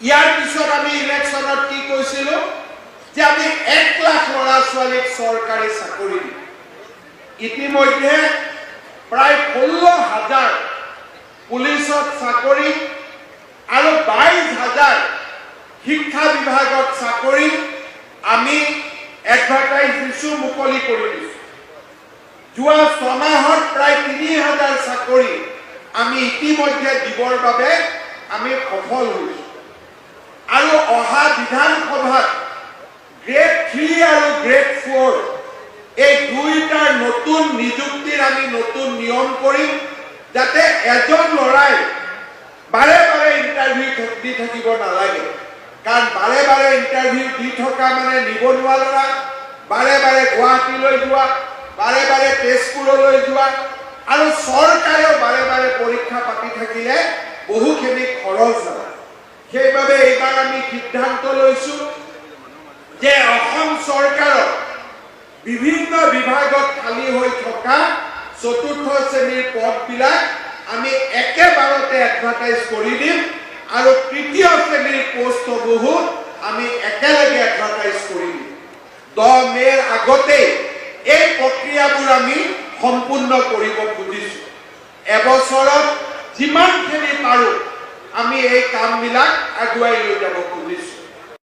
ইয়াৰ পিছত আমি ইলেকশ্যনত কি কৈছিলো যে আমি 1 লাখ ল'ৰা ছোৱালীক চৰকাৰী চাকৰি দিম। ইতিমধ্যে প্ৰায় 16 হাজাৰ পুলিচত চাকৰি আৰু 22 হাজাৰ শিক্ষা বিভাগত চাকৰি আমি এডভাৰটাইজ দিছো, মুকলি কৰি দিছো। যোৱা 6 মাহত প্ৰায় 3 হাজাৰ চাকৰি আমি ইতিমধ্যে দিবৰ বাবে আমি সফল হৈছো। আৰু অহা বিধানসভাত গ্ৰেড 3 আৰু গ্ৰেড 4 এই দুয়োটাৰ নতুন নিযুক্তিৰ আমি নতুন নিয়ম কৰিম, যাতে এজন ল'ৰাই বাৰে বাৰে ইণ্টাৰভিউ দি থাকিব নালাগে। কাৰণ বাৰে বাৰে ইণ্টাৰভিউ দি থকা মানে নিবনুৱা ল'ৰা বাৰে বাৰে গুৱাহাটীলৈ যোৱা, বাৰে বাৰে তেজপুৰলৈ যোৱা আৰু চৰকাৰেও বাৰে বাৰে পৰীক্ষা পাতি থাকিলে বহুখিনি খৰচ হয়। সেইবাবে এইবাৰ আমি সিদ্ধান্ত লৈছো যে অসম চৰকাৰৰ বিভিন্ন বিভাগত খালী হৈ থকা চতুৰ্থ শ্ৰেণীৰ পদবিলাক আমি একেবাৰতে এডভাৰটাইজ কৰি দিম আৰু তৃতীয় শ্ৰেণীৰ পোষ্টসমূহো আমি একেলগে এডভাৰটাইজ কৰি দিম। 10 মে'ৰ আগতেই এই প্ৰক্ৰিয়াবোৰ আমি সম্পূৰ্ণ কৰিব খুজিছো। এবছৰত যিমানখিনি পাৰোঁ আমি এই কামবিলাক আগুৱাই লৈ যাব খুজিছো।